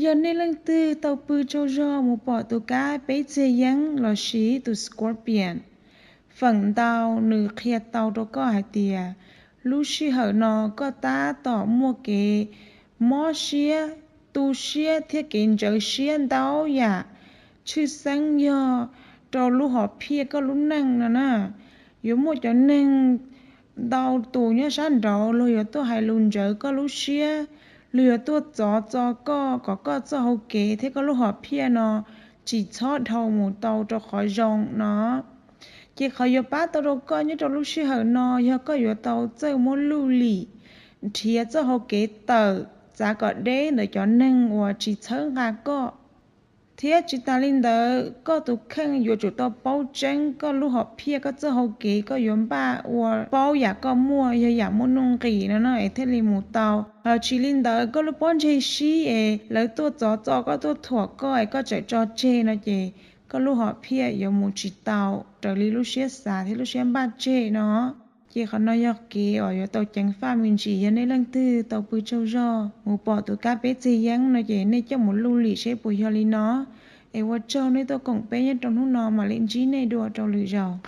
Yog nej leej twg tau pw tsaug zog mus pom tus kab peb txeg yeeb lossis tus scorpion, feem ntau nws qhia tau rau koj hais tias lub sij hawm no koj tab tom muaj kev mob siab, tu siab thiab kev ntsawv siab ntau yam, tshwj xeeb yog rau lub hom phiaj koj lub neej no na. Yuav muaj cov neeg ntau tus nyob sab nraud luag yuav tuaj hais lus ntsawv koj lub siab, luag yuav tuaj txov txo koj kom koj txoj hau kev thiab koj lub hom phiaj no tsis txhob dhau mus tau rau qhov zoo no. Ces qhov yuav pab tau rau koj nyob rau lub sij hawm no yog koj yuav tau txawj muab luj lim, nrhiav txoj hau kev tawm, txav kom deb ntawm cov neeg uas tsis txhawb nqa koj. Thiab tsis tas li ntawd, koj tus kheej yuav tsum tau paub tseeb koj lub hom phiaj, koj txoj hau kev, koj yuav npaj ua paub yam koj muaj yog yam muaj nuj nqis no no es thiaj li mus tau. Ho tsis li ntawd, koj lub pob ntseg sib es lawv tuaj txov txo koj, tuaj thuam koj es koj tseem tso tseg no ces koj lub hom phiaj yuav mus tsis tau raws li lub siab xav thiab lub siab npaj tseg no. Ces qhov no yog kev uas yuav tau ceev faj me ntsis. Yog nej leej twg tau pw tsaug zog mus pom tus kab peb txeg yeeb no ces nej coj mus luj lim seb puas yog li no. Es ua tsaug nej tuaj koom peb nyob rau hnub no, mam li ntsib nej dua rau lwm zaus.